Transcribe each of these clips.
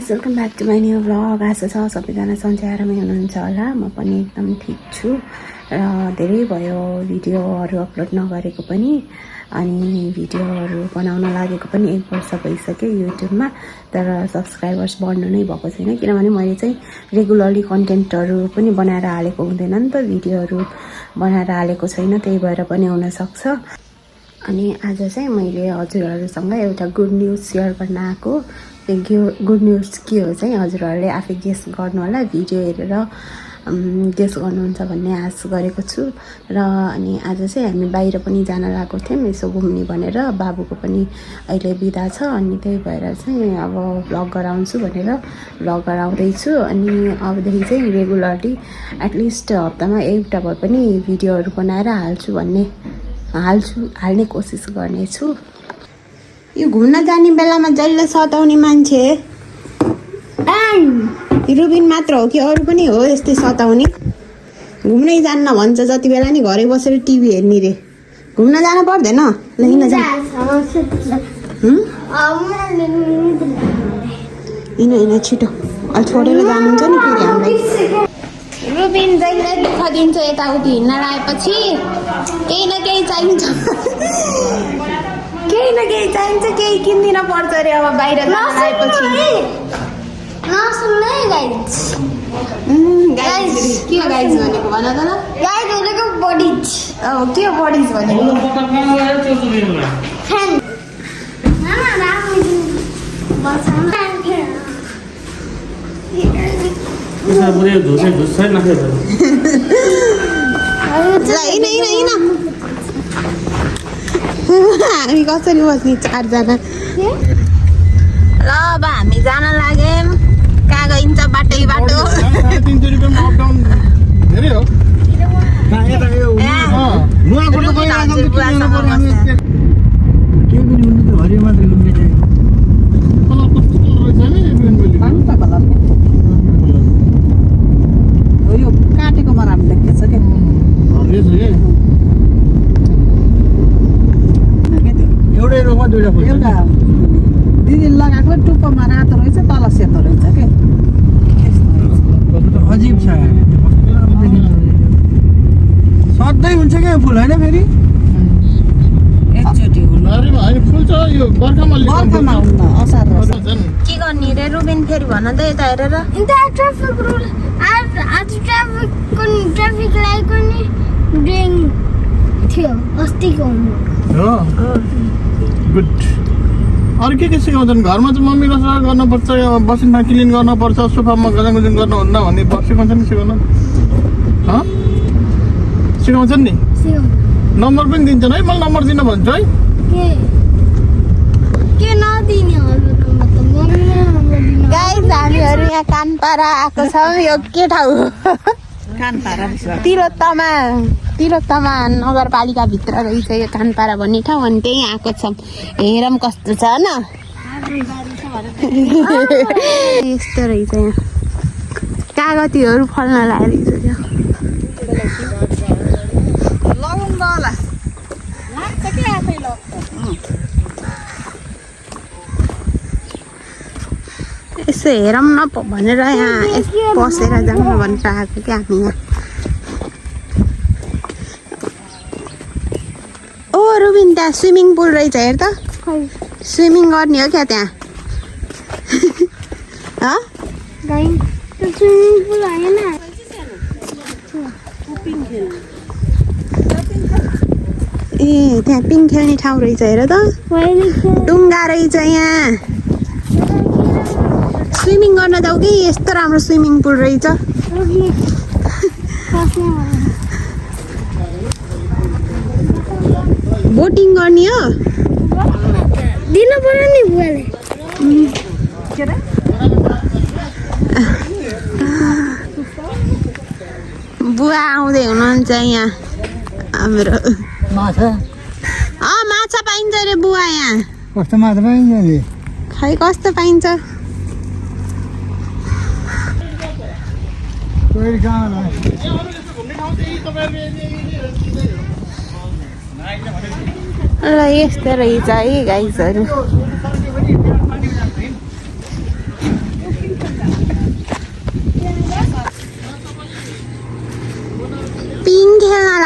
Guys welcome back to my new vlog. आशा छ सबैजना सन्चै आरामै हुनुहुन्छ होला। म पनि एकदम ठिक छु र धेरै भयो भिडियोहरू अपलोड नगरेको पनि, अनि भिडियोहरू बनाउन लागेको पनि 1 वर्ष भइसक्यो युट्युबमा। तर सब्सक्राइबर्स बढ्नु नै भएको छैन, किनभने मैले चाहिँ रेगुलरली कन्टेन्टहरू पनि बनाएर हालेको हुँदैन नि त, भिडियोहरू बनाएर हालेको छैन, त्यही भएर पनि हुनसक्छ। अनि आज चाहिँ मैले हजुरहरूसँग एउटा गुड न्युज सेयर गर्न आएको। गुड न्युज के हो चाहिँ हजुरहरूले आफै गेस गर्नु होला, भिडियो हेरेर गेस गर्नुहुन्छ भन्ने आश गरेको छु। र अनि आज चाहिँ हामी बाहिर पनि जान लागेको थियौँ यसो घुम्ने भनेर, बाबुको पनि अहिले बिदा छ, अनि त्यही भएर चाहिँ अब भ्लग गराउँछु भनेर भ्लग गराउँदैछु। अनि अबदेखि चाहिँ रेगुलरली एटलिस्ट हप्तामा एउटा भए पनि भिडियोहरू बनाएर हाल्ने कोसिस गर्नेछु। यो घुम्न जाने बेलामा जहिले सताउने मान्छे रुबिन मात्र हो कि अरू पनि हो यस्तै सताउने? घुम्नै जान्न भन्छ जति बेला नि घरै बसेर टिभी हेर्ने रे। घुम्न जानु पर्दैन? हिँड छिटो, अलि छोडेर जानुहुन्छ नि फेरि हामीलाई। रुबिन जहिले दुःख दिन्छ यताउति हिँड्न आएपछि, केही न केही चाहिन्छ केही किन्दिन पर्छ अरे अब बाहिर जान आएपछि। के गाइज भनेको भन त ल। गाइज भनेको बडिज। के हो बडिज भनेको? हामी कसरी बस्ने 4 जना? ल अब हामी जान लाग्यौँ। कहाँ गइन्छ बाटो? काटेकोमा राम्रो देखिन्छ क्या एउटा दिदी लगाएको टुप्पोमा रातो रहेछ, तल सेतो रहेछ के अजिब छ। सधैँ हुन्छ क्या फुल होइन? फेरि एकचोटि फुल छ यो बर्खामा हुन्न, असार के गर्ने रे रुबिन? फेरि भन त यता हेरेर। ट्राफिक लाइट पनि ड्रिङ थियो अस्तिको हो। गुड। अरू के सिकाउँछन् घरमा? चाहिँ मम्मी कसरी गर्नुपर्छ, बसिङमा क्लिन गर्नुपर्छ, सोफामा गजाङगुजुङ गर्नुहुन्न भन्ने सिकाउँछन् नि? सिकाउँछन् नि? नम्बर पनि दिन्छन् है? मलाई नम्बर दिन भन्छु है। गाइस हामीहरू यहाँ कानपाडा आएको छौँ। यो के ठाउँ? कानपाडा तिलोत्तमा नगरपालिकाभित्र रहेछ यो कानपाडा भन्ने ठाउँ। अनि त्यही आएको छौँ। हेरौँ कस्तो छ न। यस्तो रहेछ यहाँ, कागतीहरू फल्न लागेको रहेछ। यसो हेरौँ न भनेर यहाँ बसेर जाउँ भनेर आएको क्या हामी यहाँ। ओ रुबिन त्यहाँ स्विमिङ पुल रहेछ, हेर त। स्विमिङ गर्ने हो क्या त्यहाँ? ए त्यहाँ पिङ खेल्ने ठाउँ रहेछ, हेर त। डुङ्गा रहेछ यहाँ। स्विमिङ गर्न जाऊ कि? यस्तो राम्रो स्विमिङ पुल रहेछ। बोटिङ गर्ने हो? दिन पर्यो नि बुवाले। बुवा आउँदै हुनुहुन्छ यहाँ हाम्रो। माछा माछा पाइन्छ अरे बुवा यहाँ? कस्तो माछा पाइन्छ नि? खै कस्तो पाइन्छ? ल यस्तो रहेछ है गाइजहरू।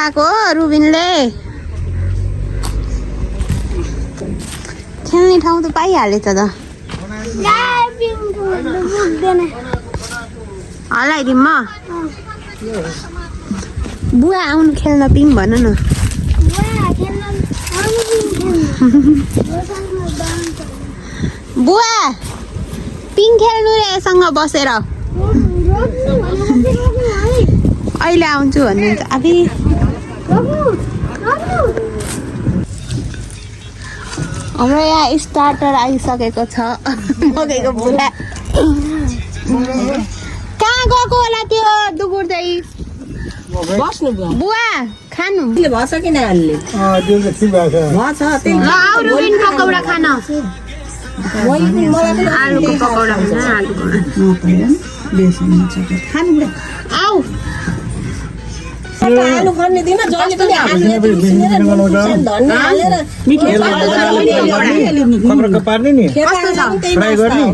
लगाएको रुबिनले खेल्ने ठाउँ त पाइहालेछ त हल्लाइदिउँ म बुवा आउनु खेल्न पिङ भन न बुवा पिङ खेल्नु रे सँग बसेर अहिले आउँछु भन्नुहुन्छ अबि हाम्रो यहाँ स्टार्टर आइसकेको छ मकैको बुवा कहाँ गएको होला त्यो दुगुर्दै बस्नु भयो बुवा खानु भएछ किन अहिले त्यो त ठिक भएको छ भएछ त्यही ल आउ रुबिन पकौडा खान आलुको पकौडा खान आलुको आउ आलु खन्ने दिन जहिले पनि आलु धनिया हालेर खबरको पार्ने नि फ्राई गर्ने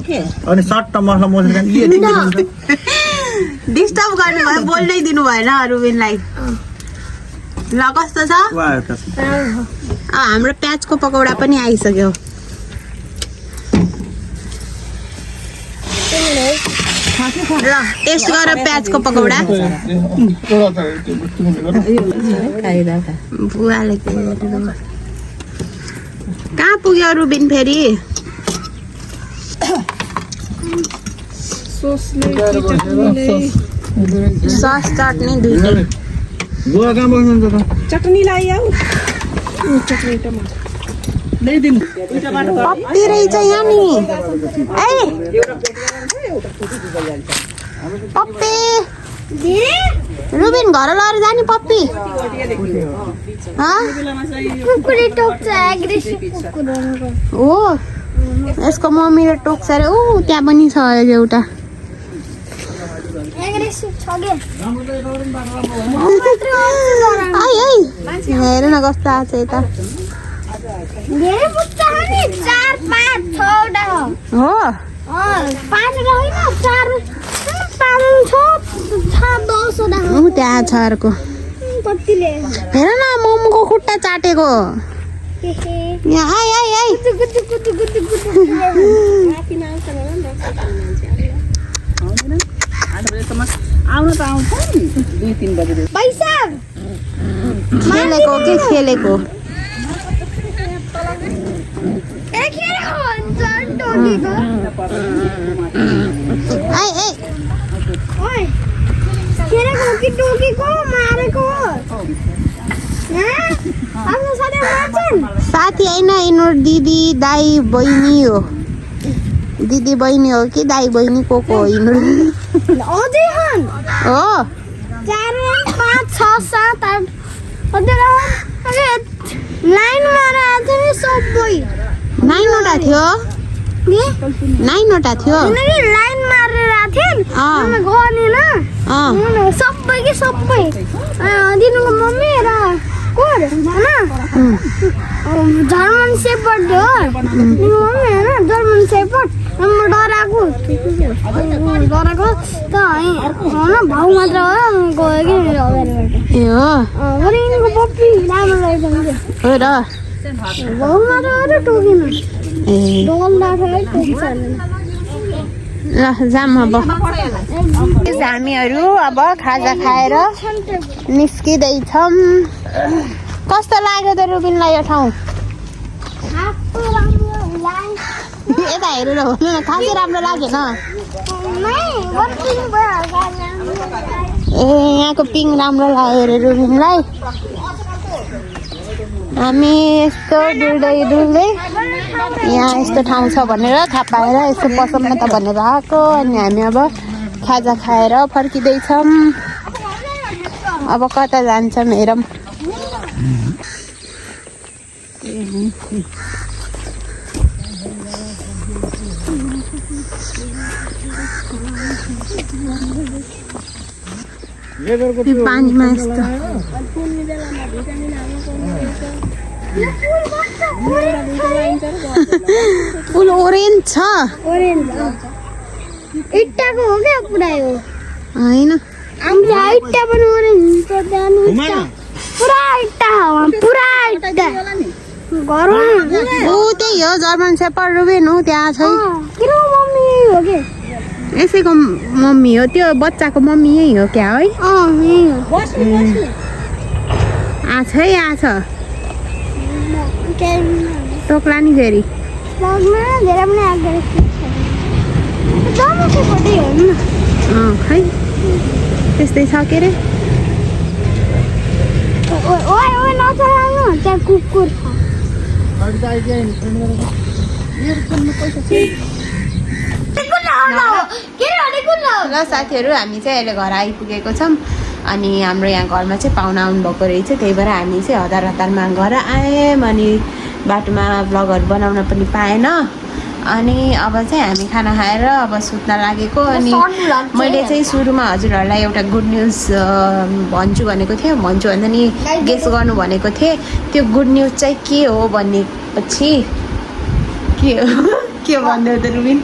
अनि सट्ट मसला मसला डिस्टर्ब गर्नुभयो बोल्नै दिनु भएन रुबिनलाई ल कस्तो छ हाम्रो प्याजको पकौडा पनि आइसक्यो ल टेस्ट गर प्याजको पकौडा बुवाले कहाँ पुग्यो रुबिन फेरि सस चटनी दुईटै बुवा कहाँ बस्नुहुन्छ त चटनी ल्याइआऊ चटनी टमाटर पप्पी रहेछ यहाँ नि ए पप्पी रुबिन घर लगेर जाने पप्पी कुकुरले टोक्छ एग्रेसिभ कुकुर हो यसको मम्मीले टोक्छ अरे ऊ त्यहाँ पनि छ एउटा एग्रेसिभ छ के हेर न कस्तो आएको छ यता धेरै पुग्छ नि 4 5 6 वटा हो हो 5 वटा होइन 4 10 वटा हो ऊ त्यहाँ छ अर्को कतिले हेर न मोमोको खुट्टा चाटेको यहाँ आइ आइ आइ गुदु गुदु गुदु गुदु आउन त आउँछ नि 2-3 बजे पैसा खेलेको के खेलेको आइ आइ खेलेको कि टोकेको मारेको आफ्नो साथी मार्छन् साथी होइन यिनीहरू दिदी दाई बहिनी हो दिदी बहिनी हो कि दाई बहिनी को हो यिनीहरू अझै हन् हो 4 5 6 7 8 लाइन मारेर थियो सबै 9 वटा थियो 9 वटा थियो लाइन मारेर थिएन गर्ने न सबै कि सबै दिनुको मम्मी र कोर होइन जर्मन सेपर्ड हो दिनुको मम्मी होइन जर्मन सेपर्ड म डराएको त होइन भाउ मात्र हो गयो कि मेरो अगाडिबाट ए हो यिनीको पप्पी राम्रो रहेछ हो र भाउ मात्र हो र टोकेन ए डल्दाखेरि टोक्छ ल जाम अब हामीहरू अब खाजा खाएर निस्किँदैछौँ कस्तो लाग्यो त रुबिनलाई यो ठाउँ यता हेरेर भन्नु न खासै राम्रो लागेन ए यहाँको पिङ राम्रो लाग्यो अरे रुबिनलाई हामी यस्तो डुल्दै यहाँ यस्तो ठाउँ छ भनेर थाहा पाएर यस्तो पसौँ न त भनेर आएको अनि हामी अब खाजा खाएर फर्किँदैछौँ अब कता जान्छौँ हेरौँ पानीमा यस्तो फुल ओरेन्ज छ इट्टाको हो क्या पुरा यो होइन हाम्रो इट्टा पनि ओरेन्ज हुन्छ घरमा ऊ त्यही हो जर्मन सेपर्ड रुबिन हो त्यहाँ छ किन मम्मी हो के यसैको मम्मी हो त्यो बच्चाको मम्मी यही हो क्या है यही हो आछ है आछ टोक्ला नि फेरि लगमा धेरै पनि आएको दमकै हो नि खै त्यस्तै छ के अरे ओए ओए नचलाउनु त्यहाँ कुकुर छ ल साथीहरू हामी चाहिँ अहिले घर आइपुगेको छौँ अनि हाम्रो यहाँ घरमा चाहिँ पाहुना आउनुभएको रहेछ त्यही भएर हामी चाहिँ हतार हतारमा घर आयौँ अनि बाटोमा भ्लगहरू बनाउन पनि पाएन अनि अब चाहिँ हामी खाना खाएर अब सुत्न लागेको अनि मैले चाहिँ सुरुमा हजुरहरूलाई एउटा गुड न्युज भन्छु भनेको थिएँ भन्छु भन्दा नि गेस गर्नु भनेको थिएँ त्यो गुड न्युज चाहिँ के हो भनेपछि के हो के भन्दै हो त रुबिन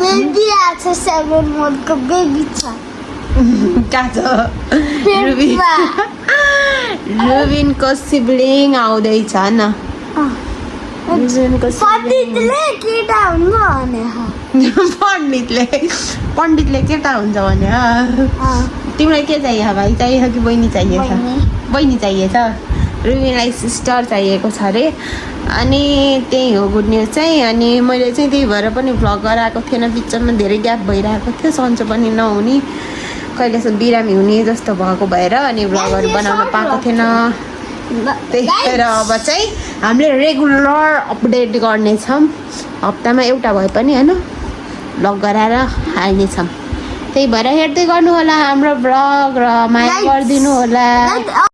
बेबी आछ 7 मन्थको बेबी छ कहाँ छ रुबिनको सिब्लिङ आउँदैछ न रुबिनको पण्डितले केटा हुनु भने पण्डितले केटा हुन्छ भने तिमीलाई के चाहियो भाइ चाहियो कि बहिनी चाहिएछ बहिनी चाहिएछ रुबिनलाई सिस्टर चाहिएको छ अरे अनि त्यही हो गुड न्युज चाहिँ अनि मैले चाहिँ त्यही भएर पनि भ्लग गराएको थिएन बिचमा धेरै ग्याप भइरहेको थियो सन्चो पनि नहुने कहिलेसम्म बिरामी हुने जस्तो भएको भएर अनि भ्लगहरू बनाउन पाएको थिएन त्यही भएर अब चाहिँ हामीले रेगुलर अपडेट गर्नेछौँ हप्तामा एउटा भए पनि होइन भ्लग गराएर हाल्नेछौँ त्यही भएर हेर्दै गर्नु होला हाम्रो भ्लग र माया गरिदिनु होला